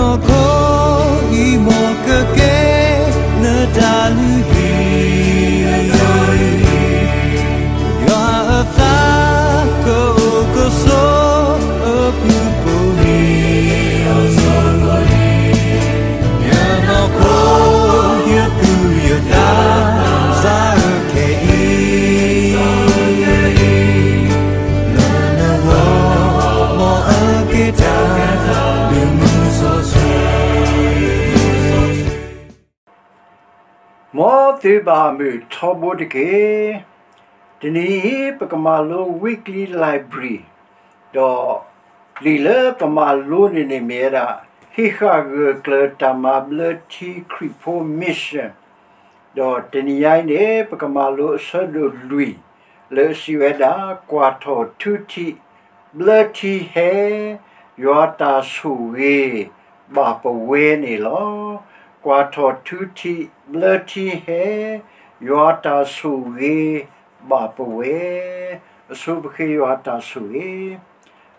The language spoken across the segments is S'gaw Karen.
နီၢ်ခိအံၤ မ်ကကဲနတၢ်လုၢ်ဟံၣ်, ယွၤအသးကအိၣ်ကဆိးအပူၤပိာ်မံၤ, ယနီၢ်ခိ ယသူၣ်ယသး စးအၢခဲအံၤ လၢနဂီၢ် မ်အက့ၤတၢ်ဒုးမုာ်စီဆှံ. မ်သုဘၣ်မုာ်ထီဘိတက့ၢ်. တနံၤအံၤ ပကမၤလိ Weekly Library ဒီး လံာ်လၢပမၤလိန့ၣ်န့ၣ်မ့ၢ်ဝဲဒၣ် ဟံးဃာ်ဂၢၢ်ကျၢၤတၢ်မၤဘျၢထံခရံာ်ဖိ Mission ဒီးတနံၤညါအံၤန့ၣ် ပကမၤလိအဆၢဒိၣ်လွံၢ် လၢအစံးဝဲဒၣ် ကွၢ်ထီၣ်ထူထံး ဘျၢထံဟဲ ယွၤတၢ်ဆိၣ်ဂ့ၤ ဘၣ်ပဝဲန့ၣ်လီၤ. ကွၢ်ထီၣ်ထူထံး ဘျၢထံဟဲ ယွၤတၢ်ဆိၣ်ဂ့ၤ ဘၣ်ပဝဲ, အဆိပဃ့ယွၤတၢ်ဆိၣ်ဂ့ၤ.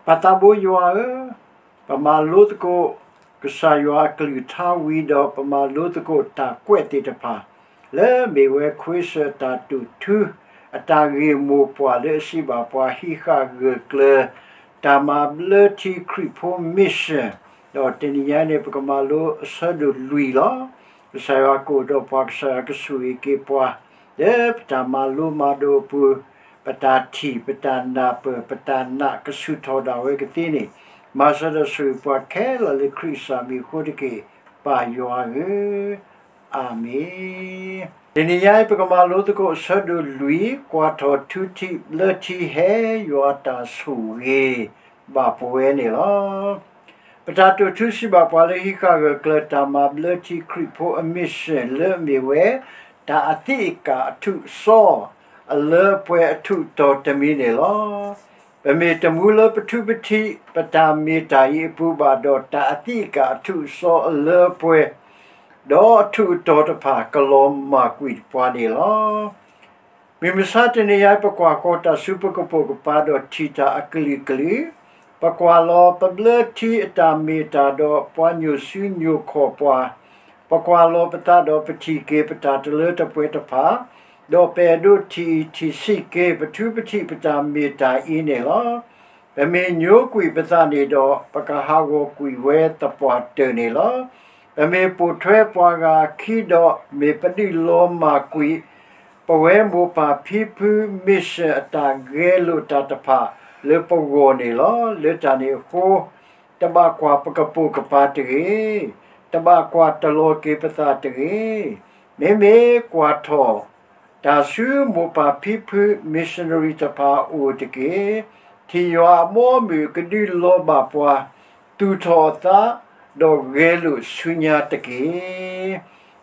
ပၢ်သးဘိယွၤဧၢ, ပမၤလိသကိး ကစၢ်ယွၤအကလုၢ်ကထါဝံၤဒီး ပမၤလိသကိးတၢ်ကွဲးသ့ၣ်တဖၣ် လၢမ့ၢ်ဝဲခွ့စၢၣ်တၢ်တိာ်ထူ အတၢ်ဂ့ၢ်မိၢ်ပှၢ်လၢအစံးဘၣ်ပှၤ ဟံးဃာ်ဂၢၢ်ကျၢၤ တၢ်မၤဘျၢထံခရံာ်ဖိ Mission ဒီးတနံၤညါန့ၣ် ပကမၤလိအဆၢဒိၣ်လွံၢ်လီၤ. ကစၢ်ယွၤကအိၣ်ဒီးပှၤ, ကစၢ်ယွၤကဆိၣ်ဂ့ၤက့ၤပှၤ လၢပတၢ်မၤလိမၤဒိးအပူၤ, ပတၢ်ထံၣ်, ပတၢ်နၢ်ပၢၢ်, ပတၢ်နာ်ကဆူၣ်ထီၣ်ဒၣ်ဝဲကသ့န့ၣ်, မၤစၢၤဒီးဆိၣ်ဂ့ၤပှၤခဲလၢာ်လၢခရံာ်ကစၢ်မံၤအဃိတက့ၢ်, ပၢ်ယွၤဧၢ, အၤမ့ၣ်. တနံၤညါအံၤ ပကမၤလိသကိးအဆၢဒိၣ်လွံၢ်, ကွၢ်ထီၣ်ထူထံး ဘျၢထံဟဲ ယွၤတၢ်ဆိၣ်ဂ့ၤ ဘၣ်ပဝဲန့ၣ်လီၤ. ပတၢ်တိာ်ထူစံးဘၣ်ပှၤလၢ ဟံးဃာ်ဂၢၢ်ကျၢၤတၢ်မၤဘျၢထံခရံာ်ဖိအ mission လၢအမ့ၢ်ဝဲ တၢ်အသံးအကာ်အထူးအစီ အလၢအပှဲၤအထူးအတီၤတမံၤန့ၣ်လီၤ. ပမ့ၢ်တမူလၢပထူပထံး ပတၢ်မ့ၢ်တၢ်အံၤအပူၤဘၣ်ဒီး တၢ်အသံးအကာ်အထူးအစီအလၢအပှဲၤ ဒီးအထူးအတီၤတဖၣ်ကလီၤမၢ်ကွံာ်ပှၤန့ၣ်လီၤ. မုၢ်မဆါတနံၤညါအံၤ ပကွၢ်ဃီၤတၢ်ဆူပကပိာ်ကပၤဒီးထံၣ်တၢ်အကလုာ်ကလုာ်, ပကွၢ်လီၤပဘျၢထံအတၢ်မ့ၢ်တၢ်ဒီးပှၤညိၣ်စုညိၣ်ခီၣ်ပှၤ, ပကွၢ်လီၤပသးဒီးပထံၣ်က့ၤပတၢ်တလၢတပှဲၤတဖၣ်, ဒီးပအဲၣ်ဒိးထံၣ်အံၤထံၣ်ဆံးက့ၤ ပထူပထံးပတၢ်မ့ၢ်တၢ်အံၤန့ၣ်လီၤ. ပမ့ၢ်ညိကွံာ်ပသးန့ၣ်ဒီး ပကဟးဂီၤကွံာ်ဝဲသပှၢ်တၢၢ်န့ၣ်လီၤ. ပမ့ၢ်ပိာ်ထွဲပှၤဂၤအခံဒီး မ့ၢ်ပဒုးလီၤမၢ်ကွံာ် ပဝဲမိၢ်ပၢ်ဖံဖု mission အတၢ်ဂဲၤလိာ်တၢ်တဖၣ်လၢပဂီၢ်န့ၣ်လီၤ. လၢတၢ်န့ၣ်အဃိ တဘၣ်ကွၢ်ပကပိာ်ကပၤတဂ့ၤ, တဘၣ်ကွၢ်တလီၤက့ၤပသးတဂ့ၤ. မ့မ့ၢ်ကွၢ်ထီၣ် တၢ်ဆူမိၢ်ပၢ်ဖံဖု missionary တဖၣ်အအိၣ်တက့ၢ်. ထံၣ်ယွၤအဘီအမုၢ်ကဒုးလီၤဘၣ်ပှၤ, သူၣ်ထီၣ်အသး, ဒီးဂဲၤလိာ်ဆူညါတက့ၢ်.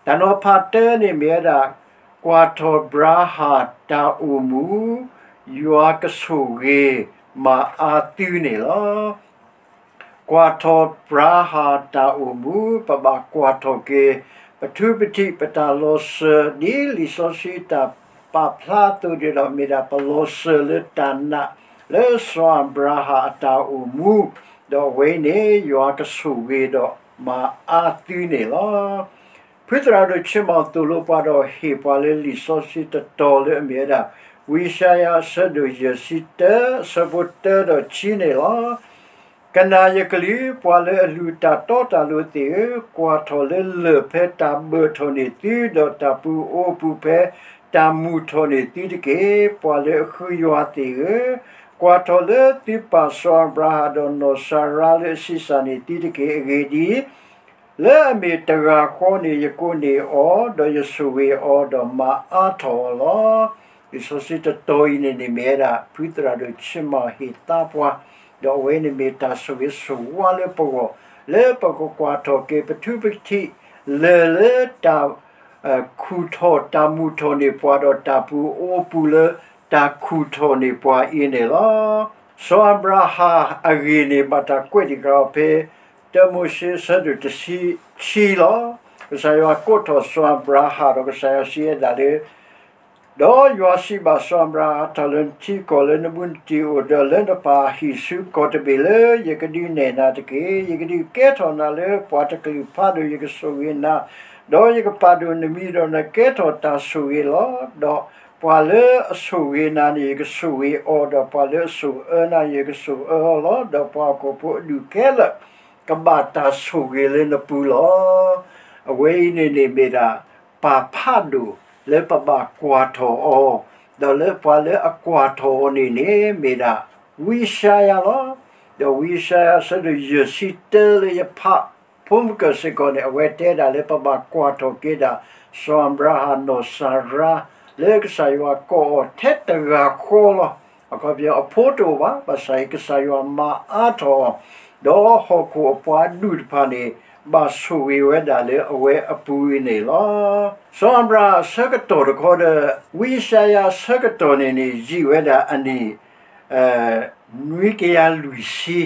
တၢ်နီၤဖးတၢန့ၣ်မ့ၢ်ဝဲဒၣ် ကွၢ်ထီၣ်ဘြၤဟၣ်တၢ်အိၣ်မူ, ယွၤကဆိၣ်ဂ့ၤမၤအါသုန့ၣ်လီၤ. ကွၢ်ထီၣ်ဘြၤဟၣ်တၢ်အိၣ်မူ, ပဘၣ်ကွၢ်ထီၣ်က့ၤ ပထူပထံးပတၢ်လီၤစၢၤ ဒ်လံာ်စီဆှံတၢ်ပာ်ဖျါအသိးဒီး မ့ၢ်ဒၣ်ပလီၤစၢၤလၢတၢ်နာ် လၢစီၤအၤဘြၤဟၣ်အတၢ်အိၣ်မူ, ဒီးအဝဲအံၤန့ၣ် ယွၤကဆိၣ်ဂ့ၤဒီးမၤအါသုန့ၣ်လီၤ. ဖုသရၣ်ဒိၣ်ဆ့မီၤသိၣ်လိပှၤဒီး ဟ့ၣ်ပှၤလၢလံာ်စီဆှံတတီၤလၢအမ့ၢ်ဝဲဒၣ် ဝံယၡါယၤအဆၢဒိၣ်ယဲၢ်ဆံတၢ အဆၢဖိတၢဒီးခံန့ၣ်လီၤ. ကနၣ်ယကလုၢ်, ပှၤလၢအလူၤတၢ်တီတၢ်လိၤသ့ၣ်ဧၢ, ကွၢ်ထီၣ်လၢလၢၢ်ဖဲတၢ်ဘၢၣ်ထီၣ်န့ၢ်သု, ဒီးတၢ်ပူၤအိၣ်ပူၤဖဲတၢ်မုာ်ထီၣ်န့ၢ်သုတက့ၢ်. ပှၤလၢအဃုယွၤသ့ၣ်ဧၢ, ကွၢ်ထီၣ်လၢသုပၢ်စီၤအၤဘြၤဟၣ်ဒီးနီၢ်စၤရါလၢအဆံးစၢ်န့ၢ်သုတက့ၢ်. အဂ့ၢ်ဒ်အံၤ, လၢအမ့ၢ်တဂၤဃီန့ၣ် ယကိးန့ၢ်အီၤ, ဒီးယဆိၣ်ဂ့ၤအီၤဒီးမၤအါထီၣ်အီၤလီၤ. လံာ်စီဆှံတတီၤအံၤန့ၣ်န့ၣ်မ့ၢ်ဝဲဒၣ် ဖုသရၣ်ဒိၣ်ဆ့မီၤဟ့ၣ်သါပှၤ, ဒီးအဝဲန့ၣ်မ့ၢ်တၢ်ဆိၣ်ဂ့ၤဆိၣ်ဝါလၢပဂီၢ်, လၢပကကွၢ်ထီၣ်က့ၤပထူပထံး လၢာ်လၢတၢ် ခူၣ်ထီၣ်တၢ်မုာ်ထီၣ်န့ၢ်ပှၤဒီးတၢ်ပူၤအိၣ်ပူၤလၢတၢ်ခူၣ်ထီၣ်န့ၢ်ပှၤအံၤန့ၣ်လီၤ. စီၤအၤဘြၤဟၣ်အဂ့ၢ်န့ၣ် ဘၣ်တၢ်ကွဲးတံာ်ဃာ်အီၤဖဲ တၢမိၤၡ့အဆၢဒိၣ်တဆံခံလီၤ. ကစၢ်ယွၤကိးထီၣ်စီၤအၤဘြၤဟၣ်ဒီးကစၢ်ယွၤစံးဝဲဒၣ်လၢ ဒီးယွၤစံးဘၣ်စီၤအၤဘြၤဟၣ်, ထီၣ်လၢနထံကီၢ်လၢနဘူးနတံၢ်အိၣ်, ဒီးလၢနပၢ်ဟံၣ်ဆူကီၢ်တဘ့ၣ်လၢယကဒုးနဲၣ်နၤတက့ၢ်. ယကဒုးကဲထီၣ်နၤလၢပှၤတကလုာ်ဖးဒိၣ်, ယကဆိၣ်ဂ့ၤနၤ, ဒီးယကပာ်ဒိၣ်နမံၤ, ဒီးနကဲထီၣ်တၢ်ဆိၣ်ဂ့ၤလီၤ. ဒီးပှၤလၢအဆိၣ်ဂ့ၤနၤန့ၣ် ယကဆိၣ်ဂ့ၤအီၤ, ဒီးပှၤလၢအဆိၣ်အၢနၤ ယကဆိၣ်အၢအီၤလီၤ. ဒီးပှၤဟီၣ်ခိၣ်ဖိအဒူၣ်ခဲလၢာ် ကဘၣ်တၢ်ဆိၣ်ဂ့ၤလၢနပူၤလီၤ. အဝဲအံၤန့ၣ်န့ၣ်မ့ၢ်ဒၣ် ပၢ်ဖးဒိၣ်လၢပဘၣ်ကွၢ်ထီၣ်အီၤ, ဒီးလၢပှၤလၢအကွၢ်ထီၣ်အီၤန့ၣ်န့ၣ် မ့ၢ်ဒၣ်ဝံယၡါယၤလီၤ. ဒီးဝံယၡါယၤ အဆၢဒိၣ်ယဲၢ်ဆံတၢ လၢယဖးဖုမုၢ်ကၢၢ်စ့ၢ်ကီးန့ၣ် အဝဲတဲဒၣ်လၢပဘၣ်ကွၢ်ထီၣ်က့ၤဒၣ် စီၤအၤဘြၤဟၣ်နီၢ်စၤရါ လၢကစၢ်ယွၤကိးအီၤထဲတဂၤဃီလီၤ. အခီပညီအဖိတအိၣ်ဘၣ်, ဘၣ်ဆၣ်အံၤကစၢ်ယွၤမၤအါထီၣ်အီၤ, ဒီးဟီၣ်ခိၣ်အပှၤဒူၣ်တဖၣ်န့ၣ် ဘၣ်ဆိၣ်ဂ့ၤဝဲဒၣ်လၢအဝဲအပူၤန့ၣ်လီၤ. စီၤအၤဘြၤဟၣ်အဆၢကတီၢ်တခီဒီး ဝံယၡါယၤအဆၢကတီၢ်န့ၣ်န့ၣ် ယံာ်ဝဲဒၣ်အနံၣ် နွံကယၤလွံၢ်ဆံ,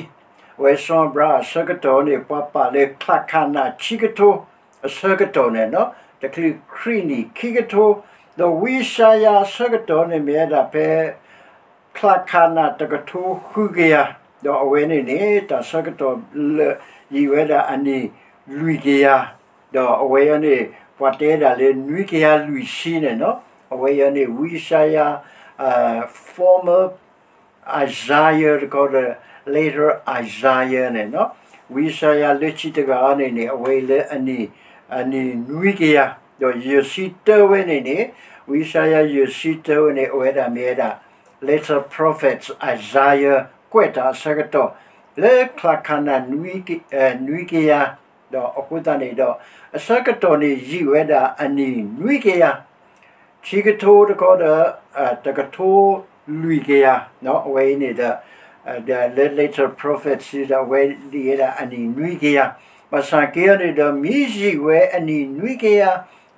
အဝဲစီၤအၤဘြၤဟၣ်အဆၢကတီၢ်န့ၣ် ပှၤပာ်လၢချၢခနၣ်ဆံကထိအဆၢကတီၢ်န့ၣ်, တချုးခရံာ်နံၣ်ခံကထိ, ဒီးဝံယၡါယၤအဆၢကတီၢ်န့ၣ်မ့ၢ်ဝဲဒၣ်ဖဲ ချၢခနၣ်တကထိဃုကယၤ, ဒီးအဝဲန့ၣ်န့ၣ် တၢ်ဆၢကတီၢ်လၢယံာ်ဝဲဒၣ်အနံၣ်လွံၢ်ကယၤ, ဒီးအဝဲအံၤန့ၣ် ပှၤတဲဒၣ်လၢနွံကယၤလွံၢ်ဆံန့ၣ်, အဝဲအံၤန့ၣ် ဝံယၡါယၤ former Isaiah တခီဒီး later Isaiah န့ၣ်, ဝံယၡါယၤလၢခံတဂၤန့ၣ်န့ၣ် အဝဲအံၤလၢအနံၣ် အနံၣ်နွံကယၤ, ဒီးယဲၢ်ဆံတၢဝဲန့ၣ်န့ၣ်, ဝံယၡါယၤယဲၢ်ဆံတၢဝဲန့ၣ် အဝဲဒၣ်မ့ၢ်ဝဲဒၣ် later prophet Isaiah ကွဲးတၢ်အဆၢကတီၢ် လၢချၢခနၣ် နွံကယၤ, ဒီးအဃိသတးန့ၣ်ဒီး အဆၢကတီၢ်န့ၣ်ယံာ်ဝဲဒၣ်အနံၣ်နွံကယၤ ခံကထိတခီဒီး တကထိလွံၢ်ကယၤ, အဝဲအံၤန့ၣ်ဒီး ဒီးလၢ later prophet ဒီး အဝဲဒ်ဝဲဒၣ်အနံၣ်နွံကယၤ, ဘၣ်ဆၣ်က့ၤအံၤန့ၣ်ဒီး မ့ၢ်ယံာ်ဝဲအနံၣ်နွံကယၤ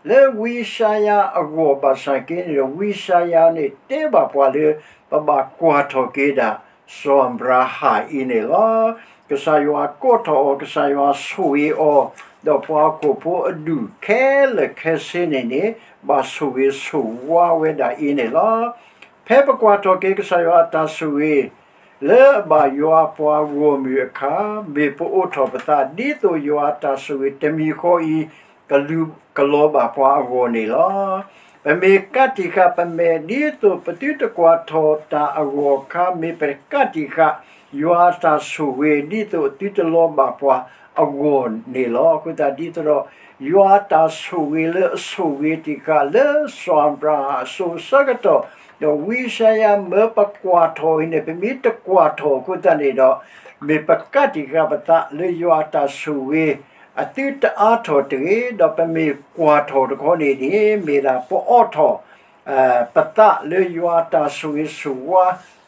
လၢဝံယၡါယၤအဂီၢ်, ဘၣ်ဆၣ်က့ၤန့ၣ်ဒီး ဝံယၡါယၤန့ၣ်တဲဘၣ်ပှၤလၢ ပဘၣ်ကွၢ်ထီၣ်က့ၤဒၣ် စီၤအၤဘြၤဟၣ်အံၤန့ၣ်လီၤ. ကစၢ်ယွၤကိးထီၣ်အီၤ, ကစၢ်ယွၤဆိၣ်ဂ့ၤအီၤ, ဒီးပှၤဟီၣ်ခိၣ်ဖိအဒူၣ်ခဲလၢာ်ခဲဆ့န့ၣ်န့ၣ် ဘၣ်ဆိၣ်ဂ့ၤဆိၣ်ဝါဝဲဒၣ်အံၤန့ၣ်လီၤ. ဖဲပကွၢ်ထီၣ်က့ၤကစၢ်ယွၤအတၢ်ဆိၣ်ဂ့ၤ လၢအဘၣ်ယွၤပှၤဂီၢ်မုၢ်အခါ, မ့ၢ်ပအိးထီၣ်ပသး ဒ်သိးယွၤအတၢ်ဆိၣ်ဂ့ၤတမံၤဃီအံၤ ကလူၤကလီၤဘၣ်ပှၤအဂီၢ်န့ၣ်လီၤ. ပမ့ၢ်ကးတံာ်ဃာ်ပမဲာ် ဒ်သိးပသုတကွၢ်ထီၣ်တၢ်အဂီၢ်အခါ, မ့ၢ်ပကးတံာ်ဃာ် ယွၤအတၢ်ဆိၣ်ဂ့ၤ ဒ်သိးအသုတလီၤဘၣ်ပှၤအဂီၢ်န့ၣ်လီၤ. အဃိသတးဒ်သိးဒီး ယွၤအတၢ်ဆိၣ်ဂ့ၤလၢအဆိၣ်ဂ့ၤတံာ်ဃာ်လၢစီၤအၤဘြၤဟၣ်အစိၤအဆၢကတီၢ်, ဒီးဝံယၡါယၤမၢပကွၢ်ထီၣ်အံၤန့ၣ် ပမ့ၢ်တကွၢ်ထီၣ်အဃိသတးန့ၣ်ဒီး မ့ၢ်ပကးတံာ်ဃာ်ပသးလၢယွၤအတၢ်ဆိၣ်ဂ့ၤ အသုတအါထီၣ်တဂ့ၤ, ဒီးပမ့ၢ်ကွၢ်ထီၣ်တခီန့ၣ်န့ၣ် မ့ၢ်ဒၣ်ပအိးထီၣ် ပသးလၢယွၤအတၢ်ဆိၣ်ဂ့ၤဆိၣ်ဝါ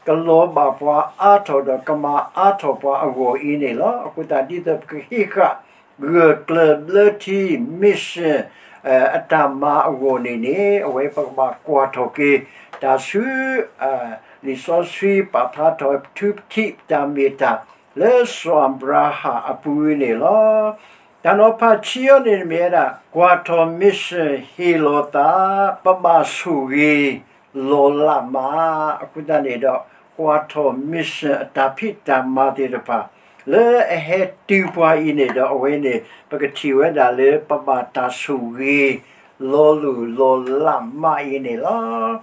ကလီၤဘၣ်ပှၤအါထီၣ်ဒီးကမၤအါထီၣ်ပှၤအဂီၢ်အံၤန့ၣ်လီၤ. အဃိသတးဒ်သိးပကဟံးဃာ် ဂၢၢ်ကျၢၤဘျၢထံ mission အတၢ်မၤအဂီၢ်န့ၣ်န့ၣ် အဝဲပကဘၣ်ကွၢ်ထီၣ်က့ၤ တၢ်ဆူ လံာ်စီဆှံပာ်ဖျါထီၣ် ထူပထံးတၢ်မ့ၢ်တၢ် လၢစီၤအၤဘြၤဟၣ်အပူၤန့ၣ်လီၤ. တၢ်နီၤဖးခံအံၤန့ၣ်မ့ၢ်ဝဲဒၣ် ကွၢ်ထီၣ် mission ဟ့ၣ်လီၤသး ပဘၣ်ဆိၣ်ဂ့ၤ လီၤလးမး, အဃိသတးန့ၣ်ဒီး ကွၢ်ထီၣ် mission အတၢ်ဖံးတၢ်မၤသ့ၣ်တဖၣ် လၢအဟဲတုၤပှၤအံၤန့ၣ်ဒီး အဝဲန့ၣ် ပကထံၣ်ဝဲဒၣ်လၢပဘၣ်တၢ်ဆိၣ်ဂ့ၤ လီၤလိၢ်လီၤလးမးအံၤန့ၣ်လီၤ.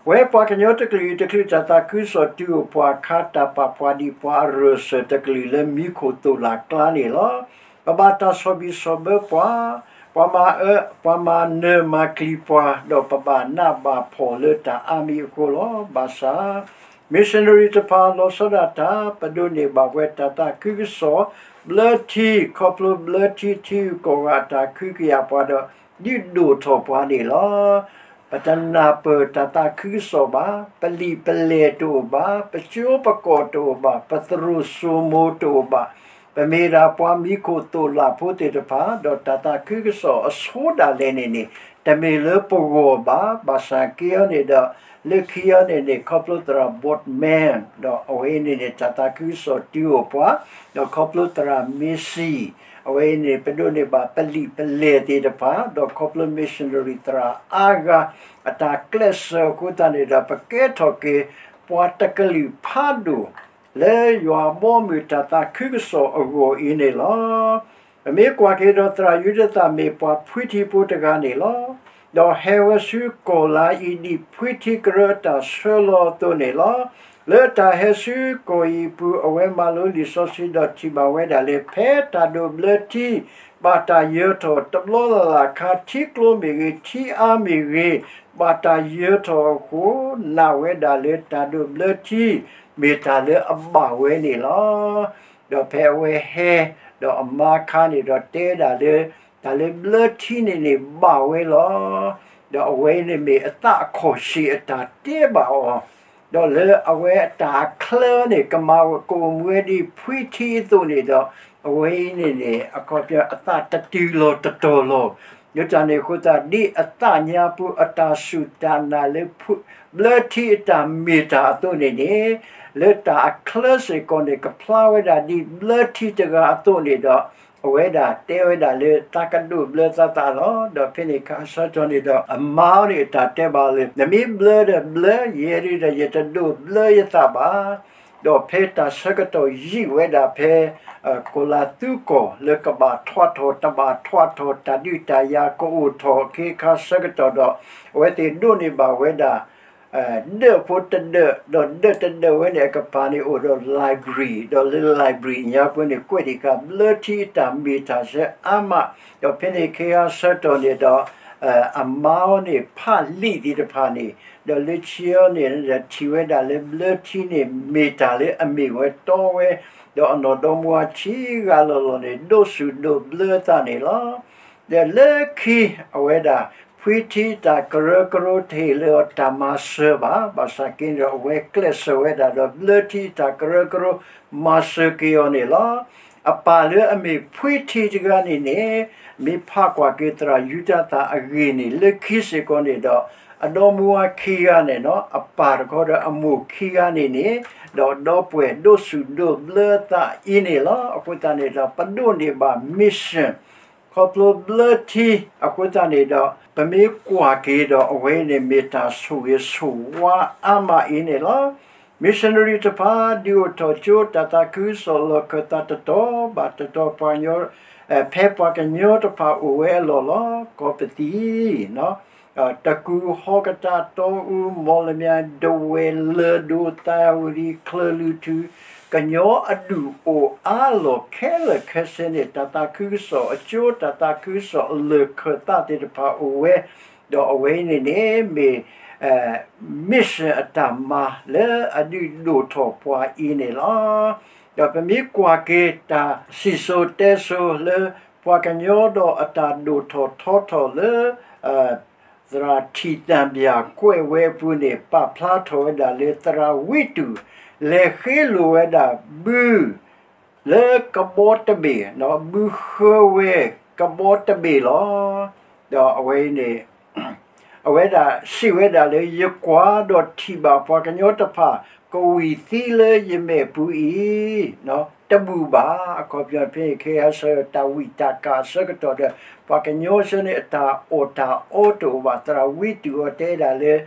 ပဝဲပှၤကညီတကလုာ်အံၤ တချုးတၢ်သးခုကစီၣ်တုၤအိၣ်ပှၤအခါ တၢ်ပာ်ပှၤဒံးပှၤအရၢၢ်စၢၤတကလုာ်လၢမံခိၣ်သိၣ်လၢ်ကျါန့ၣ်လီၤ. ပဘၣ်တၢ်ဆီၣ်ဘံၣ်ဆီၣ်ဘၢပှၤ, ပှၤမၤအၢ, ပှၤမၤနၢၤမၤကျံၤပှၤ, ဒီးပဘၣ်နးဘၣ်ဖှီၣ်လၢတၢ်အါမံၤအဃိလီၤ. ဘၣ်ဆၣ် missionary တဖၣ်လီၤဆီဒၣ်တၢ် ပဒိးန့ၢ်ဘၣ်ပဝဲတၢ်သးခုကစီၣ် ဘျၢထံ ခီဖျိဘျၢထံထံဂုၤကီၢ်ဂၤအတၢ်ခုကယာ်ပှၤဒီး ဒုးဒိၣ်ထီၣ်ပှၤန့ၣ်လီၤ. ပတနၢ်ပၢၢ်တၢ်သးခုကစီၣ်ဘၣ်, ပလံာ်ပလဲၢ်တအိၣ်ဘၣ်, ပကၠိပကီၢ်တအိၣ်ဘၣ်, ပသရိာ်စိမိၤတအိၣ်ဘၣ်, ပမ့ၢ်ဒၣ်ပှၤမံခိၣ်သိၣ်လၢ်ဖိသ့ၣ်တဖၣ်, ဒီးတၢ်သးခုကစီၣ်အဆိဒၣ်လဲာ်န့ၣ်န့ၣ် တမ့ၢ်လၢပဂီၢ်ဘၣ်, ဘၣ်ဆၣ်က့အံၤန့ၣ်ဒီး လၢခံအံၤန့ၣ်န့ၣ် ခီဖျိသရၣ် Boardman ဒီးအဝဲအံၤန့ၣ်န့ၣ် တၢ်သးခုကစီၣ်တုၤအိၣ်ပှၤ, ဒီးခီဖျိသရၣ် Macy အဝဲအံၤန့ၣ် ပဒိးန့ၢ်ဘၣ်ပလံာ်ပလဲၢ်သ့ၣ်တဖၣ် ဒီးခီဖျိ missionary သရၣ်အါဂၤ အတၢ်ကျဲးစၢးအဃိသတးန့ၣ်ဒီး ပကဲထီၣ်က့ၤ ပှၤတကလုာ်ဖးဒိၣ် လၢယွၤဘီမုၢ်တၢ်သးခုကစီၣ်အဂီၢ်အံၤန့ၣ်လီၤ. ပမ့ၢ်ကွၢ်က့ၤဒီးသရၣ်ယူဒသၣ်မ့ၢ်ပှၤဖှံထံဖိတဂၤန့ၣ်လီၤ. ဒီးဟဲဝဲဆူကီၢ်လါအံၤဒ်ဖှံထံကရၢအတၢ်ဆှၢလီၤအသိးန့ၣ်လီၤ. လၢတၢ်ဟဲဆူကီၢ်အံၤအပူၤ အဝဲမၤလိလံာ်စီဆှံဒီးထံၣ်ဘၣ်ဝဲဒၣ်လၢ ဖဲတၢ်ဒိးဘျၢထံ ဘၣ်တၢ်ယၢၤထီၣ်တဘျီလၢ်လၢ်အခါ ထံကျိမ့ၢ်ဂ့ၤ ထံအါမ့ၢ်ဂ့ၤ ဘၣ်တၢ်ယၢၤထီၣ်အဃိ နာ်ဝဲဒၣ်လၢတၢ်ဒိးဘျၢထံ မ့ၢ်တၢ်လၢအဘၣ်ဝဲန့ၣ်လီၤ. ဒီးဖဲအဝဲဟဲ ဒီးအမါခါန့ၣ်ဒီးတဲဒၣ်လၢ တၢ်လၢဘျၢထံန့ၣ်န့ၣ်ဘၣ်ဝဲလီၤ. ဒီးအဝဲအံၤန့ၣ်မ့ၢ်အသးအခီၣ်ဆံးအတၢ်တဲဘၣ်အီၤ, ဒီးလၢအဝဲအတၢ်အချၢန့ၣ် ကမၤကအိၣ်မူဝဲဒ်ဖှံထံအသိးန့ၣ်ဒီး အဝဲအံၤန့ၣ်န့ၣ် အခီပညီအသးတတုၤလီၤတတီၤလီၤ. ယတၢ်န့ၣ်အဃိသတး ဒ်အသးညါပူၤအတၢ်စူၢ်တၢ်နာ်လၢ ဘျၢထံအတၢ်မ့ၢ်တၢ်အသိးန့ၣ်န့ၣ် လၢတၢ်အချၢစ့ၢ်ကီးန့ၣ် ကဖျါဝဲဒၣ်ဒ်ဘျၢထံတဂၤအသိးန့ၣ်ဒီး အဝဲဒၣ်တဲဝဲဒၣ်လၢသးကဒိးဘျၢသးသးလီၤ. ဒီးဖဲန့ၣ်အခါဆၢကတီၢ်န့ၣ်ဒီး အမါန့ၣ်အတၢ်တဲဘၣ်လၢ နမ့ၢ်ဘျၢဒီးဘျၢ, ယဲဒၣ်ဒီးယတဒိးဘျၢယသးဘၣ်. ဒီးဖဲတၢ်ဆၢကတီၢ်ယံာ်ဝဲဒၣ်ဖဲ ကီၢ်လၤသူကီၢ်လၢကဘၣ်ထွးထီၣ်တဘၣ်ထွးထီၣ် တၢ်ဒုးတၢ်ယၤကအိၣ်ထီၣ်အခါဆၢကတီၢ်ဒီး အဝဲသ့ၣ်ဒိးန့ၢ်ဘၣ်ဝဲဒၣ် ဒၢးဖိတဒၢး ဒီးဒၢးတဒၢးဝဲန့ၣ်အကပၤန့ၣ်အိၣ်ဒီး library ဒီးလၢ library ညါပူၤန့ၣ် ကွဲးဒံးဃာ်ဘျၢထံအတၢ်မ့ၢ်တၢ်ဆၢအါမး, ဒီးဖဲန့ၣ်အခါဆၢကတီၢ်န့ၣ်ဒီး အမါအီၤန့ၣ် ဖးလံာ်သ့ၣ်တဖၣ်န့ၣ် ဒီးလၢခံအီၤန့ၣ် ထံၣ်ဝဲဒၣ်လၢဘျၢထံန့ၣ် မ့ၢ်တၢ်လၢအမ့ၢ်ဝဲတီဝဲ, ဒီးအနီၢ်ဒီမါဝၤခံဂၤလီၤလီၤန့ၣ် ဒိးစူၢ်ဒိးဘျၢသးန့ၣ်လီၤ. ဒီးလၢခံအဝဲဒၣ် ဖှံထံတၢ်ကရၢကရိတဟ့ၣ်လၢအီၤတၢ်မၤစၢၤဘၣ်, ဘၣ်ဆၣ်က့န့ၣ်ဒီး အဝဲကျဲးစၢးဝဲဒၣ်ဒီး ဘျၢထံတၢ်ကရၢကရိ မၤစၢၤက့ၤအီၤန့ၣ်လီၤ. အပၢ်လၢအမ့ၢ်ဖှံထံတဂၤန့ၣ်န့ၣ် မ့ၢ်ဖးကွၢ်က့ၤသရၣ်ယူဒသၣ်အဂ့ၢ်န့ၣ် လၢခံစ့ၢ်ကီးန့ၣ်ဒီး အဒီမါဝၤခံဂၤန့ၣ်နီၤ အပၢ်တခီဒီးအမိၢ်ခံဂၤန့ၣ်န့ၣ် ဒီးဒီပုၢ်ဝဲၢ်ဒိးစူၢ်ဒိးဘျၢသးအံၤန့ၣ်လီၤ. အဃိသတးန့ၣ်ဒီး ပဒိးန့ၢ်ဘၣ် mission ခီဖျိဘျၢထံ အဃိသတးန့ၣ်ဒီး ပမ့ၢ်ကွၢ်က့ၤဒီး အဝဲအံၤန့ၣ်မ့ၢ်တၢ်ဆိၣ်ဂ့ၤဆိၣ်ဝါအါမးအံၤန့ၣ်လီၤ. missionary တဖၣ် ဒုးအိၣ်ထီၣ်ကၠိတၢ်သးခုကစီၣ်လီၢ်ခၢၣ်သးတတီၤဘၣ်တတီၤ ပှၤကညီ ဖဲပှၤကညီတဖၣ်အိၣ်ဝဲအလီၢ်လီၤ. ကီၢ်ပသံ တကူၣ် ဟီၣ်ကတၢၢ် တီအူ မီၣ်လမၠဲၣ် ဒဝဲၢ် လၢၢ်ဒိၣ် သၢဝံၤလံ ချၢၣ်လွံၢ်ထူၣ် ကညီအဒူၣ်အိၣ်အါလီၢ်ခဲလၢာ်ခဲဆ့န့ၣ် တၢ်သးခုကစီၣ်အကၠိ တၢ်သးခုကစီၣ်အလီၢ်ခၢၣ်သးသ့ၣ်တဖၣ်အိၣ်ဝဲ, ဒီးအဝဲအံၤန့ၣ်န့ၣ်မ့ၢ် mission အတၢ်မၤလၢအဒုးဒိၣ်ထီၣ်ပှၤအံၤန့ၣ်လီၤ. ဒီးပမ့ၢ်ကွၢ်က့ၤတၢ်စံၣ်စိၤတဲစိၤလၢ ပှၤကညီဒီးအတၢ်ဒိၣ်ထီၣ်ထီထီၣ်လၢ သရၣ်ထံၣ်သၣ်ဘၠၣ်ကွဲးဝဲအပူၤန့ၣ် ပာ်ဖျါထီၣ်ဝဲဒၣ်လၢသရၣ်ဝံတူၣ် လဲၤဃ့လိာ်ဝဲဒၣ်ဘု လၢကဘီတဘ့ၣ် ဘုဃၢဝဲကဘီတဘ့ၣ်လီၤ. ဒီးအဝဲအံၤန့ၣ် အဝဲဒၣ်စံးဝဲဒၣ်လၢ ယကွၢ်ဒီးထံၣ်ဘၣ်ပှၤကညီတဖၣ် ကဝံၣ်သံလၢယမဲာ်ပူၤအံၤ တဘူၣ်ဘၣ်. အခီပညီဖဲန့ၣ် ခဲအံၤဆၢတၢ်ဝံၣ်တၢ်ကၢ်အဆၢကတီၢ်ဒီး ပှၤကညီဆၢန့ၣ် အတၢ်အီၣ်တၢ်အီတအိၣ်ဘၣ်. သရၣ်ဝံတူၣ်အီၤတဲဒၣ်လၢ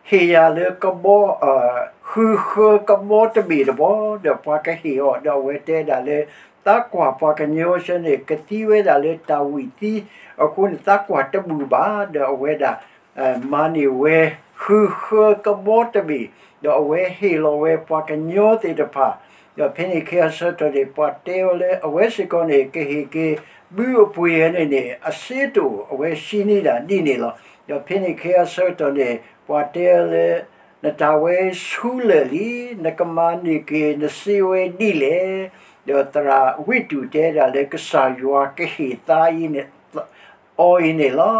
ဟ့ၣ်ယၤလၢကဘီ ဃုဃၢကဘီတဘ့ၣ်တဘီ ဒီးပှၤကဟ့ၣ်အီၤ ဒီးအဝဲတဲဒၣ်လၢ သးကွၢ်ပှၤကညီဆၢန့ၣ် ကသံဝဲဒၣ်လၢတၢ်ဝံၣ်သံ အဃိန့ၣ် သးကွၢ်တဘူၣ်ဘၣ် ဒီးအဝဲဒၣ် မၤန့ၢ်ဝဲ ဃုဃၢကဘီတဘ့ၣ် ဒီးအဝဲဟ့ၣ်လီၤဝဲပှၤကညီသ့ၣ်တဖၣ်, ဒီးဖဲန့ၣ်ခဲအံၤဆၢကတီၢ်န့ၣ် ပှၤတဲအီၤလၢ အဝဲစ့ၢ်ကီးန့ၣ် ကဟ့ၣ်က့ၤဘုအပှ့ၤဝဲန့ၣ်န့ၣ် အစ့တအိၣ် အဝဲစံးန့ၢ်ဒၣ်ဒ်န့ၣ်လီၤ. ဒီးဖဲန့ၣ်ခဲအံၤဆၢကတီၢ်န့ၣ် ပှၤတဲအီၤလၢ နတၢ်ဝဲဆူလၢာ်လံ, နကမၤန့ၢ်က့ၤနစ့ဝဲဒ်လဲၣ်. ဒီးသရၣ်ဝံတူၣ်တဲဒၣ်လၢ ကစၢ်ယွၤကဟ့ၣ်သးအံၤန့ၣ် အီၤအံၤန့ၣ်လီၤ.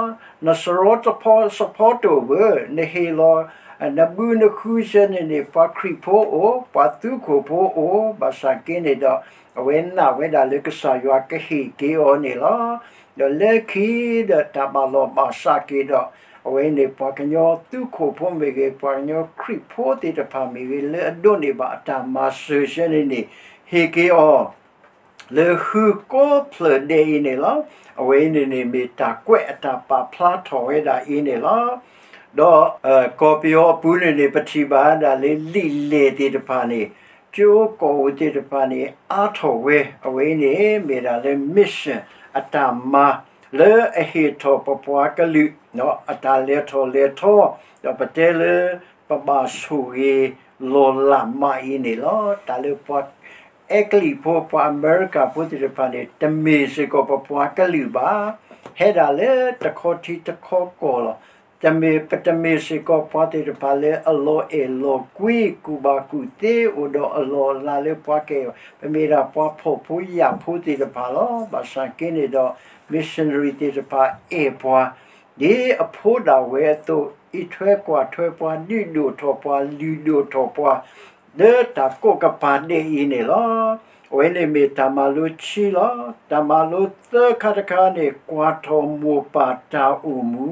နစရီတဖီစဖီတအိၣ်ဘၣ်, နဟ့ၣ်လီၤ နဘုနဃုဆၢန့ၣ်န့ၣ် ပှၤခရံာ်ဖိအိၣ်, ပှၤသူခိၣ်ဖိအိၣ်, ဘၣ်ဆၣ်က့န့ၣ်ဒီး အဝဲနာ်ဝဲဒၣ်လၢကစၢ်ယွၤကဟ့ၣ်က့ၤအီၤန့ၣ်လီၤ. ဒီးလၢခံဒီးတၢ်ဘၣ်လီၤဘၣ်စးက့ၤဒီး အဝဲန့ၣ် ပှၤကညီသူခိၣ်ဖိမ့ၢ်ဂ့ၤ, ပှၤကညီခရံာ်ဖိသ့ၣ်တဖၣ်မ့ၢ်ဂ့ၤ, လၢအဒိးန့ၢ်ဘၣ်အတၢ်မၤစၢၤဆၢန့ၣ်န့ၣ် ဟ့ၣ်က့ၤအီၤ လၢဟုကိးဖျၢၣ်ဒဲးအံၤန့ၣ်လီၤ. အဝဲအံၤန့ၣ်န့ၣ် မ့ၢ်တၢ်ကွဲးအတၢ်ပာ်ဖျါထီၣ်ဝဲဒၣ်အံၤန့ၣ်လီၤ. ဒီး ကီၢ်ပယီၤအပူၤန့ၣ်န့ၣ် ပထံၣ်ဘၣ်ဒၣ်လၢလံာ်လဲၢ်သ့ၣ်တဖၣ်န့ၣ် ကၠိကီၢ်ဧိၤသ့ၣ်တဖၣ်န့ၣ် အါထီၣ်ဝဲ အဝဲအံၤန့ၣ် မ့ၢ်ဒၣ်လၢ mission အတၢ်မၤ လၢအဟ့ၣ်ထီၣ်ပပှၤကလုာ် အတၢ်လဲၤထီၣ်လဲၤထီ ဒီးပတဲလၢ ပဘၣ်ဆိၣ်ဂ့ၤလီၤလးမးအံၤန့ၣ်လီၤ. တၢ်လၢပှၤအဲကလံးဖိ ပှၤအမဲရကၤဖိသ့ၣ်တဖၣ်န့ၣ် တမ့ၢ်စ့ၢ်ကီးပပှၤကလုာ်ဘၣ်. ဟဲဒၣ်လၢတခီထံတခီကီၢ်လီၤ. တမ့ၢ် ပတမ့ၢ်စ့ၢ်ကီးပှၤသ့ၣ်တဖၣ်လၢအလီၤအဲၣ်လီၤကွံ ကူၣ်ဘၣ်ကူၣ်သ့ အိၣ်ဒီးအလီၢ်အလၤလၢပှၤကအဲၣ်, ပမ့ၢ်ဒၣ်ပှၤဖှီၣ်ဖိယာ်ဖိသ့ၣ်တဖၣ်လီၤ. ဘၣ်ဆၣ်က့န့ၣ်ဒီး missionary သ့ၣ်တဖၣ်အဲၣ်ပှၤ ဒ်အဖိဒၣ်ဝဲအသိး အံးထွဲကွၢ်ထွဲပှၤ ဒုးဒိၣ်ထီၣ်ပှၤ လုၢ်ဒိၣ်ထီၣ်ပှၤ လၢတၢ်ကိးကပၤဒဲးအံၤန့ၣ်လီၤ. အဝဲန့ၣ်မ့ၢ်တၢ်မၤလိခံလီၤ. တၢ်မၤလိသၢခါတခါန့ၣ် ကွၢ်ထီၣ်မိၢ်ပၢ်တၢ်အိၣ်မူ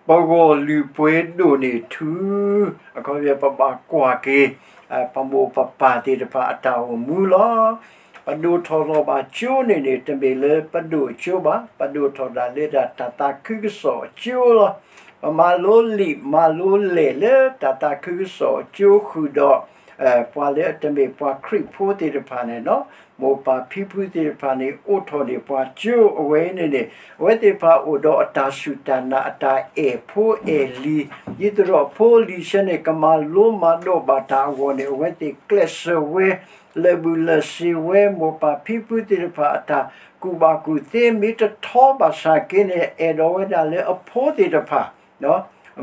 ပဂီၢ်လုၢ်ပှ့ၤဒိၣ်န့ၢ်ထူ, အခီပညီပဘၣ်ကွၢ်က့ၤ ပမိၢ်ပပၢ်သ့ၣ်တဖၣ်အတၢ်အိၣ်မူလီၤ. ပဒိၣ်ထီၣ်လီၤဘၣ်ကၠိန့ၣ်န့ၣ် တမ့ၢ်လၢပဒိၣ်ကၠိဘၣ်, ပဒိၣ်ထီၣ်ဒၣ်လၢဒၣ်တၢ်သးခုကစီၣ်အကၠိလီၤ. ပမၤလိလံာ်မၤလိလဲၢ်လၢတၢ်သးခုကစီၣ်အကၠိဃုာ်ဒီး ပှၤလၢအတမ့ၢ်ပှၤခရံာ်ဖိသ့ၣ်တဖၣ်န့ၣ်လီၤ. မိၢ်ပၢ်ဖံဖုသ့ၣ်တဖၣ်န့ၣ် အိးထီၣ်န့ၢ်ပှၤကၠိ အဝဲအံၤန့ၣ်န့ၣ် အဝဲသ့ၣ်တဖၣ်အိၣ်ဒီးအတၢ်စူၢ်တၢ်နာ် အတၢ်အဲၣ်ဖိအဲၣ်လံၤ, ဒ်သိးဒီးဖိလံၤဆၢန့ၣ် ကမၤလိမၤဒိးဘၣ်တၢ်အဂီၢ်န့ၣ် အဝဲသ့ၣ်ကျဲးစၢးဝဲ လၢာ်ဘူၣ်လၢာ်စ့ၤဝဲ မိၢ်ပၢ်ဖံဖုသ့ၣ်တဖၣ်အတၢ်ကူၣ်ဘၣ်ကူၣ်သ့ မ့ၢ်တထီဘၣ်ဆၣ်က့န့ၣ် အဲၣ်ဒိးဝဲဒၣ်လၢအဖိသ့ၣ်တဖၣ်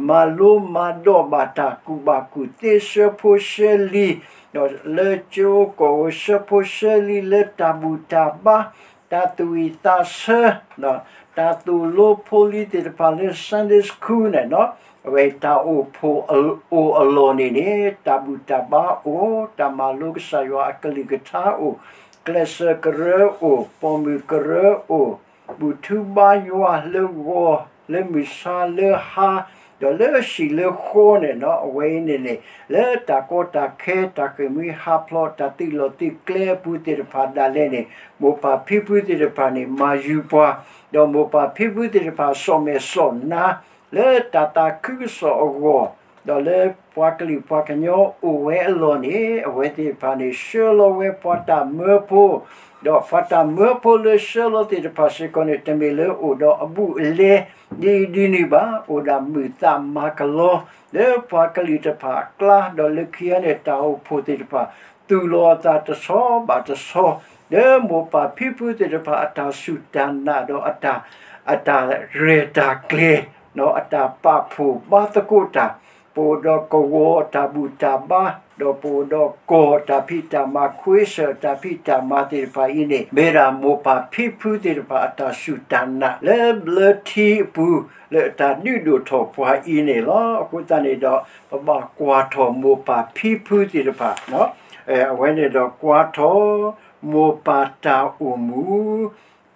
မၤလိမၤဒိးဘၣ်တၢ်ကူၣ်ဘၣ်ကူၣ်သ့ ဆှၢဖိဆှၢလံၤ ဒီးလၢကၠိကီၢ်ဧိၤ ဆှၢဖိဆှၢလံၤ လၢတၢ်ဘူၣ်တၢ်ဘါ တၢ်သူၣ်ဝံၣ်သးဆၢ တၢ်သိၣ်လိဖိလံၤသ့ၣ်တဖၣ်လၢ Sunday School န့ၣ်လီၤ. အဝဲတၢ်အိၣ်ဖှိၣ်အလီၢ်န့ၣ်န့ၣ် တၢ်ဘူၣ်တၢ်ဘါအိၣ်, တၢ်မၤလိကစၢ်ယွၤအကလုၢ်ကထါအိၣ်, ကျဲးစၢးကရၢအိၣ်, ပိာ်မုၣ်ကရၢအိၣ်, ဘူၣ်ထူဘါယွၤလၢဂီၤ လၢမုၢ်ဆါလၢဟါ ဒီးလၢဟံၣ်လၢဃီန့ၣ်လီၤ. အဝဲအံၤန့ၣ်န့ၣ် လၢတၢ်ကီတၢ်ခဲ တၢ်ဃ့ၢ်မှံဟးဖျိး တၢ်သုးလီၢ်သုးကျဲအပူၤသ့ၣ်တဖၣ်ဒၣ်လဲာ်န့ၣ် မိၢ်ပၢ်ဖံဖုသ့ၣ်တဖၣ်န့ၣ် မၤယုၤပှၤ, ဒီးမိၢ်ပၢ်ဖံဖုသ့ၣ်တဖၣ် စီၣ်မဲာ်စီၣ်နါ လၢတၢ်သးခုကစီၣ်အဂီၢ်, ဒီးလၢပှၤကလုာ်ပှၤကညီအိၣ်ဝဲအလီၢ်န့ၣ် အဝဲသ့ၣ်တဖၣ်န့ၣ် ဆှၢလီၤဝဲပှၤတၢ်မၢဖိ ဒီးပှၤတၢ်မၢဖိလၢဆှၢလီၤသ့ၣ်တဖၣ်စ့ၢ်ကီးန့ၣ် တမ့ၢ်လၢအိၣ်ဒီးအဘူးအလဲ ဒ်အံၤဒ်နုၤဘၣ်, အိၣ်ဒၣ်မုာ်သးမၤကလီ လၢပှၤကလုာ်တဖၣ်အကျါ, ဒီးလၢခံအံၤန့ၣ် တၢ်အိၣ်ဖှိၣ်သ့ၣ်တဖၣ် သူၣ်လီၤအသးတဆီဘၣ်တဆီ, လၢမိၢ်ပၢ်ဖံဖုသ့ၣ်တဖၣ် အတၢ်စူၢ်တၢ်နာ်ဒီးအတၢ် အတၢ်ရဲၣ်တၢ်ကျဲၤ အတၢ်ပာ်ဖှိၣ်ဘါသကိးတၢ်, ပအိၣ်ဒီးကဝီၤ တၢ်ဘူၣ်တၢ်ဘါ, ဒီးပအိၣ်ဒီးကီၢ်တၢ်ဖံးတၢ်မၤ ခွ့စၢၣ်တၢ်ဖံးတၢ်မၤသ့ၣ်တဖၣ်အံၤန့ၣ် မ့ၢ်ဒၣ်မိၢ်ပၢ်ဖံဖုသ့ၣ်တဖၣ် အတၢ်စူၢ်တၢ်နာ် လၢဘျၢထံအပူၤ လၢအတၢ်ဒုးဒိၣ်ထီၣ်ပှၤအံၤန့ၣ်လီၤ. အဃိသတးန့ၣ်ဒီး ပဘၣ်ကွၢ်ထီၣ်မိၢ်ပၢ်ဖံဖုသ့ၣ်တဖၣ် အဝဲန့ၣ်ဒီးကွၢ်ထီၣ် မိၢ်ပၢ်တၢ်အိၣ်မူ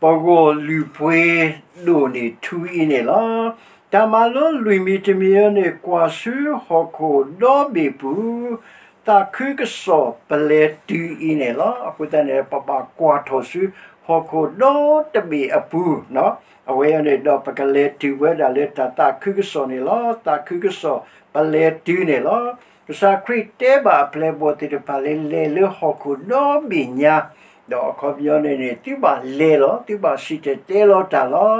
ပဂီၢ်လုၢ်ပှ့ၤဒိၣ်န့ၢ်ထူအံၤန့ၣ်လီၤ. တၢ်မၤလိလွံၢ်မံၤတမံၤအံၤန့ၣ် ကွၢ်ဆူဟီၣ်ခိၣ်ဒီဘ့ၣ်ပူၤ သးခုကစီၣ်ပလဲၤတုၤအံၤန့ၣ်လီၤ. အဃိသတးန့ၣ် ပဘၣ်ကွၢ်ထီၣ်ဆူဟီၣ်ခိၣ်ဒီတဘ့ၣ်အပူၤ အဝဲအံၤန့ၣ်ဒီး ပကလဲၤတုၤဝဲဒၣ်လၢတၢ်သးခုကစီၣ်န့ၣ်လီၤ. သးခုကစီၣ်ပလဲၤတုၤန့ၣ်လီၤ. ကစၢ်ခရံာ်တဲဘၣ်အပျဲၢ်အဘီၣ်သ့ၣ်တဖၣ်လၢ လဲၤလၢဟီၣ်ခိၣ်ဒီဘ့ၣ်ညါ, ဒီးအခီပညီန့ၣ်န့ၣ် သုဘၣ်လဲၤလီၤ, သုဘၣ်စံၣ်တဲၤတဲလီၤတၢ်လီၤ.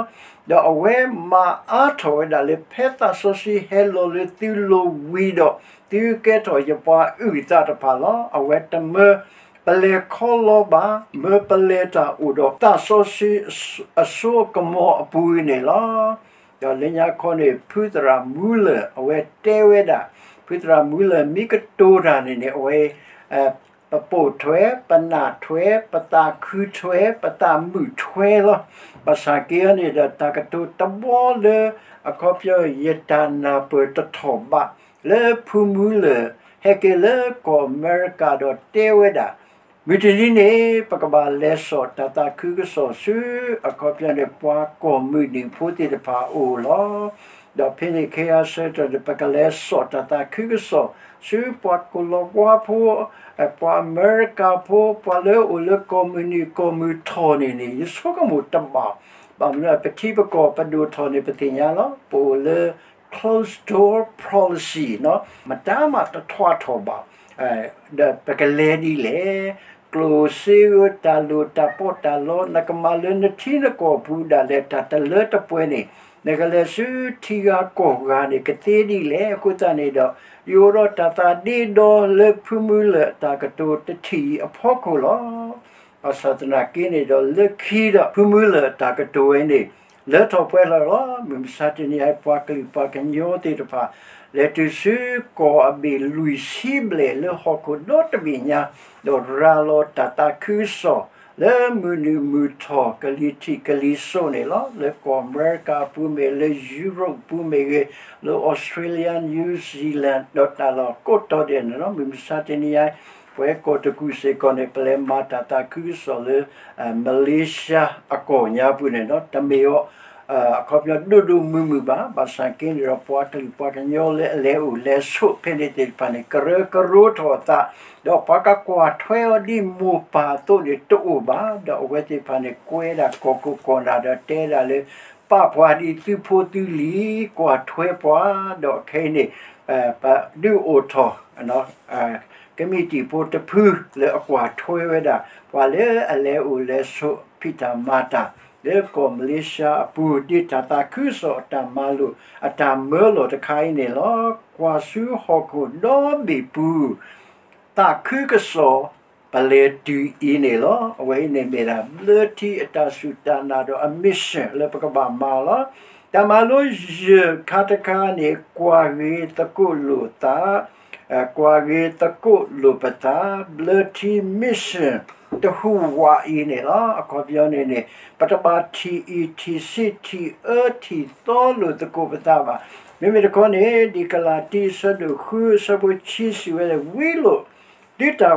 ဒီးအဝဲမၤအါထီၣ်ဝဲဒၣ်လၢ ဖဲသးစီဆှံဟဲလီၤလၢသုလိၤဝံၤဒီး သုကဲထီၣ်ယပှၤအုၣ်သးတဖၣ်လီၤ. အဝဲတမၢပလဲၤခီလီၤဘၣ်, မၢပလဲၤတၢ်အိၣ်ဒီးသးစီဆှံအစိအကမီၤအပူၤန့ၣ်လီၤ. ဒီးလၢညါခီန့ၣ် ဖုသရၣ်မူလၢာ် အဝဲတဲဝဲဒၣ်, ဖုသရၣ်မူလၢာ်မ့ၢ်ကတိၤတၢ်န့ၣ်န့ၣ် အဝဲ ပပိာ်ထွဲ, ပနၢ်ထွဲ, ပသးခုထွဲ, ပသးမုာ်ထွဲလီၤ. ဘၣ်ဆၣ်က့အံၤန့ၣ်ဒီး တၢ်ကတိၤတဘီလၢ အခီပညီ ယတၢ်နၢ်ပၢၢ်တထီၣ်ဘး လၢဖုမူလၢာ် ဟဲက့ၤလၢကီၢ်အမဲရကၤဒီးတဲဝဲဒၣ်, မုၢ်တနံၤန့ၣ် ပကဘၣ်လဲၤစိာ်တၢ်သးခုကစီၣ်ဆူ အခီပညီန့ၣ် ပှၤကီၢ်မုၢ်နုာ်ဖိသ့ၣ်တဖၣ်အအိၣ်လီၤ. ဒီးဖဲန့ၣ်ခဲအံၤဆၢကတီၢ်န့ၣ် ပကလဲၤစိာ်တၢ်သးခုကစီၣ် ဆူပှၤကိၣ်လၤဝါဖိ, ပှၤအမဲရကၤဖိ, ပှၤလၢအိၣ်လၢကီၢ်မုၢ်နုာ်ကီၢ်မုၢ်ထီၣ်န့ၣ်န့ၣ် ယဆိကမိၣ်တဘၣ်, ဘၣ်မနုၤ ပထံပကီၢ်ပဒိၣ်ထီၣ်န့ၣ် ပသ့ၣ်ညါလီၤ. ပအိၣ်လၢ closed door policy မတၤမးတထွးထီၣ်ဘၣ် ဒီးပကလဲၤဒ်လဲၣ်. ကျိၣ်စ့ဧၢ, တၢ်လိၣ်တၢ်ပီးတၢ်လီ နကမၤလၢနထံနကီၢ်ပူၤဒၣ်လဲာ် တၢ်တလၢတပှဲၤန့ၣ် နကလဲၤဆူထံဂၤကီၢ်ဂၤန့ၣ် ကသ့ဒ်လဲၣ်. အဃိသတးန့ၣ်ဒီး ယအိၣ်ဒီးတၢ်သးဒ့ဒီလၢဖုမူလၢၢ်အတၢ်ကတိၤတထံၣ်အံၤအဖီခိၣ်လီၤ. ဘၣ်ဆၣ်သနာ်က့န့ၣ်ဒီး လၢခံဒီး ဖုမူလၢၢ်အတၢ်ကတိၤဝဲန့ၣ် လၢထီၣ်ပှဲၤလီၤလီၤ. မုၢ်မဆါတနံၤအံၤ ပှၤကလုာ်ပှၤကညီသ့ၣ်တဖၣ် လဲၤတုၤဆူကီၢ်အဘ့ၣ်လွံၢ်ဆံဘျဲၣ်လၢဟီၣ်ခိၣ်ဒီတဘ့ၣ်ညါ, ဒီးရၤလီၤတၢ်သးခုကစီၣ် လၢမုၢ်နုာ်မုၢ်ထီၣ်ကလံၤထံးကလံၤစိးန့ၣ်လီၤ. လၢကီၢ်အမဲရကၤအပူၤမ့ၢ်ဂ့ၤ, လၢယူရပၤပူၤမ့ၢ်ဂ့ၤ, လၢ Australia New Zealand ဒီးတၢ်လီၢ်ကိးတီၤဒဲးန့ၣ်လီၤ. မုၢ်မဆါတနံၤအံၤ ပဝဲကီၢ်တကူၣ်စ့ၢ်ကီးန့ၣ် ပလဲၤမၤတၢ်သးခုကစီၣ်လၢ မလ့ၡါအကီၢ်ညါပူၤန့ၣ်လီၤ. တမ့ၢ်အီၤ အခီပညီဒိၣ်ဒိၣ်မုၢ်မုၢ်ဘၣ်. ဘၣ်ဆၣ်က့န့ၣ်ဒီး ပှၤကလုာ်ပှၤကညီလၢအလဲၤအိၣ်လဲၤဆိးဖဲန့ၣ်သ့ၣ်တဖၣ်န့ၣ် ကရၢကရိထီၣ်အသး, ဒီးပှၤကကွၢ်ထွဲအီၤဒ်မိၢ်ပၢ်အသိးန့ၣ်တအိၣ်ဘၣ်. ဒီးအဝဲသ့ၣ်တဖၣ်န့ၣ် ကွဲဒၣ်ကီၢ်ခိၣ်ကီၢ်နၢ်ဒီးတဲဒၣ်လၢ ပာ်ပှၤဒ်သုဖိသုလံၤ ကွၢ်ထွဲပှၤ, ဒီးခဲအံၤန့ၣ် ပဒုးအိၣ်ထီၣ် ကမံးတံာ်ဖိတဖုလၢအကွၢ်ထွဲဝဲဒၣ် ပှၤလၢအလဲၤအိၣ်လဲၤဆိးဖံးတၢ်မၤတၢ် လၢကီၢ်မလ့ၡါအပူၤ ဒ်တၢ်သးခုကစီၣ်အတၢ်မၤလိာ် အတၢ်မၢလီၤတခါအံၤန့ၣ်လီၤ. ကွၢ်ဆူဟီၣ်ခိၣ်ဒီဘ့ၣ်ပူၤ သးခုကစီၣ် ပလဲၤတုၤအံၤန့ၣ်လီၤ. အဝဲအံၤန့ၣ်မ့ၢ်ဒၣ် ဘျၢထံအတၢ်စူၢ်တၢ်နာ်ဒီးအ mission လၢပကဘၣ်မၤအီၤလီၤ. တၢ်မၤလိယဲၢ်ခါတခါန့ၣ် ကွၢ်ဂ့ၤသကိးလိာ်သး, ကွၢ်ဂ့ၤသကိးလိာ်ပသး, ဘျၢထံ mission တဟူးဝးအံၤန့ၣ်လီၤ. အခီပညီန့ၣ်န့ၣ် ပတဘၣ်ထံၣ်အံၤထံၣ်ဆံးထံၣ်အၢထံၣ်သီလိာ်သကိးပသးဘၣ်. မ့မ့ၢ်တခီန့ၣ် ဒ်ကလၤတံအဆၢဒိၣ်ဃုအဆၢဖိခံစံးဝဲလၢ ဝံလိာ် သုတၢ်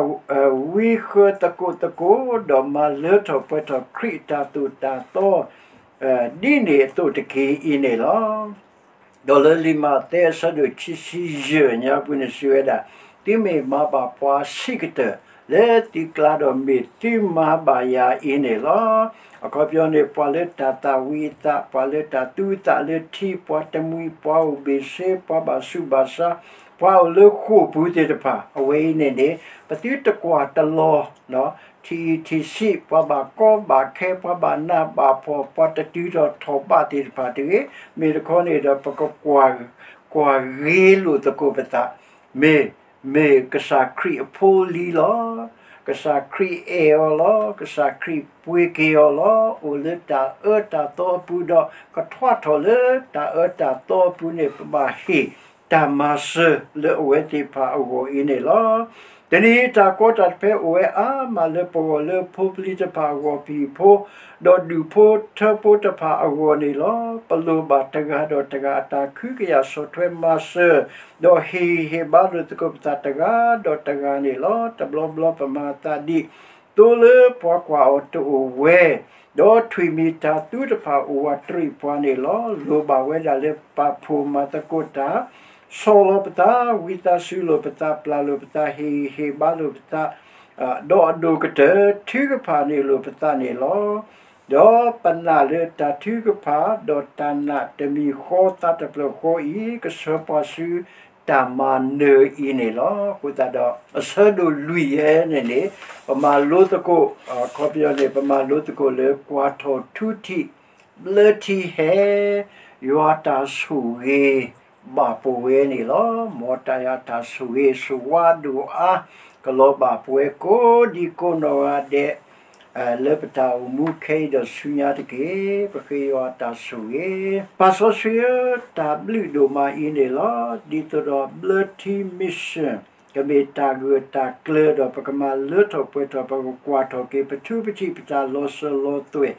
ဝံဃၢသကိးသကိး, ဒီးမၤလၢထီၣ်ပှဲၤထီၣ်ခရံာ်အတၢ်သိၣ်တၢ်သီ ဒ်န့ၣ်အသိးတက့ၢ်အံၤန့ၣ်လီၤ. ဒီးလၢလံာ်မးသဲအဆၢဒိၣ်ခံဆံယဲၢ်ညါပူၤန့ၣ်စံးဝဲဒၣ်, သုမ့ၢ်မၤဘၣ်ပှၤဆံးကတၢၢ်လၢသုကျါဒီး မ့ၢ်သုမၤဘၣ်ယၤအံၤန့ၣ်လီၤ. အခီပညီန့ၣ် ပှၤလၢတၢ်သၣ်ဝံၤအသး, ပှၤလၢတၢ်သူအသးလၢထံ, ပှၤတမှံၤ, ပှၤအိၣ်ဘ့ၣ်ဆ့, ပှၤဘၣ်ဆူးဘၣ်ဆါ, ပှၤအိၣ်လၢဃိာ်ပူၤသ့ၣ်တဖၣ်, အဝဲအံၤန့ၣ်န့ၣ် ပသုတကွၢ်တလီၤ ထံၣ်အံၤထံၣ်ဆံး, ပှၤဘၣ်ကီဘၣ်ခဲ, ပှၤဘၣ်နးဘၣ်ဖှီၣ်, ပှၤတတုၤထီၣ်ထီၣ်ဘးသ့ၣ်တဖၣ်တဂ့ၤ. မ့ၢ်တခီန့ၣ်ဒီး ပကကွၢ်, ကွၢ်ဂ့ၤလိာ်သကိးပသး, မ့ၢ်, မ့ၢ်ကစၢ်ခရံာ်အဖိလံၤလီၤ. ကစၢ်ခရံာ်အဲၣ်အီၤလီၤ. ကစၢ်ခရံာ်ပှ့ၤက့ၤအီၤလီၤ. အိၣ်လၢတၢ်အၢတၢ်သီအပူၤဒီး ကထွးထီၣ်လၢတၢ်အၢတၢ်သီအပူၤန့ၣ် ပဘၣ်ဟ့ၣ်တၢ်မၤစၢၤလၢအဝဲသ့ၣ်တဖၣ်အဂီၢ်အံၤန့ၣ်လီၤ. တနံၤအံၤတၢ်ကီတၢ်ခဲအိၣ်ဝဲအါမးလၢပဂီၢ်လၢဖိပလံၤတဖၣ်အဂီၢ် ပဟံၣ်ဖိ, ဒီးဒူၣ်ဖိထၢဖိတဖၣ်အဂီၢ်န့ၣ်လီၤ. ပလိၣ်ဘၣ်တဂၤဒီးတဂၤအတၢ်ခွဲးတၢ်ယာ်ဆီၣ်ထွဲမၤစၢၤ, ဒီးဟ့ၣ်ဂံၢ်ဟ့ၣ်ဘါလိာ်သကိးပသးတဂၤဒီးတဂၤန့ၣ်လီၤ. တဘျီဘျီပမၤအသးဒ် သိလၢပှၤကွၢ်အီၤတအိၣ်ဝဲ, ဒီးထွံၣ်မံၤတၢ်သူတဖၣ်အိၣ်ဝးတရံးပှၤန့ၣ်လီၤ. လိၣ်ဘၣ်ဝဲဒၣ်လၢပာ်ဖှိၣ်မၤသကိးတၢ်, ဆီၣ်လီၤပသး, ဝံသးစူၤလိာ်ပသး, ပျၢ်လိာ်ပသး, ဟ့ၣ်ဂံၢ်ဟ့ၣ်ဘါလိာ်ပသး, ဒီးအဒိၣ်ကတၢၢ် ထုကဖၣ်န့ၢ်လိာ်ပသးန့ၣ်လီၤ. ဒီးပနာ်လၢတၢ်ထုကဖၣ်, ဒီးတၢ်နာ်တမံၤဃီသးတဖျၢၣ်ဃီအံၤ ကဆှၢပှၤဆူ တၢ်မၤနၢၤအံၤန့ၣ်လီၤ. အဃိသတးဒီး အဆၢဒိၣ်လွံၢ်ယဲၢ်န့ၣ်န့ၣ် ပမၤလိသကိး, အခီပညီန့ၣ် ပမၤလိသကိးလၢ ကွၢ်ထီၣ်ထူထံး ဘျၢထံဟဲ ယွၤတၢ်ဆိၣ်ဂ့ၤ ဘၣ်ပဝဲန့ၣ်လီၤ. မ်တၢ်ယွၤတၢ်ဆိၣ်ဂ့ၤ ဆိၣ်ဝါဒိၣ်အါ ကလီၤဘၣ်ပဝဲကိးဒံကိးနီၢ်ဂၤဒဲး လၢပတၢ်အိၣ်မူခဲအံၤဒီးဆူညါတက့ၢ်. ပဃ့ယွၤတၢ်ဆိၣ်ဂ့ၤ. ပၢ်စီဆှံဧၢ, တၢ်ဘျုးဒိၣ်မးအံၤန့ၣ်လီၤ. ဒ်သိးဒီး ဘျၢထံ mission ကမ့ၢ်တၢ်ဂၢၢ်တၢ်ကျၢၤဒီး ပကမၤလၢထီၣ်ပှဲၤထီၣ် ပကကွၢ်ထီၣ်က့ၤ ပထူပထံးပတၢ်လီၤစၢၤလီၤသွဲၣ်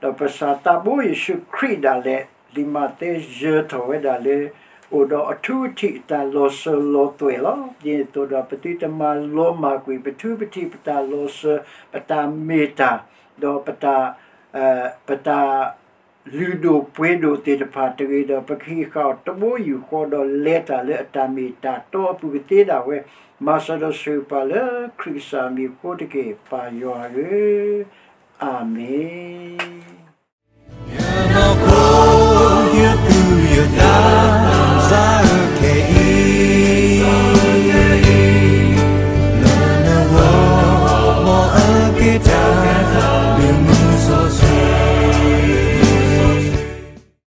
ဒီးပကစၢ်သးဘိယ့ၣ်ၡူးခရံာ်ဒၣ်လဲာ်, လံာ်မးသဲယဲၢ်ထီၣ်ဝဲဒၣ်လၢ အိၣ်ဒီးအထူအထံးအတၢ်လီၤစၢၤလီၤသွဲၣ်လီၤ. ဒ်န့ၣ်အသိးဒီး ပသုတမၤလီၤမၢ်ကွံာ် ပထူပထံးပတၢ်လီၤစၢၤ, ပတၢ်မ့ၢ်တၢ်, ဒီးပတၢ်, ပတၢ် လုၢ်ဒိၣ်ပှ့ၤဒိၣ်သ့ၣ်တဖၣ်တဂ့ၤဒီး ပကဟံးဃာ်အီၤတဘိယူၢ်ဃီဒီး လဲၤတၢ်လၢအတၢ်မ့ၢ်တၢ်တီအပူၤကသ့ဒၣ်ဝဲ, မၤစၢၤဒီးဆိၣ်ဂ့ၤပှၤလၢခရံာ်ကစၢ်အမံၤအဃိတက့ၢ်, ပၢ်ယွၤဧၢ, အၤမ့ၣ်.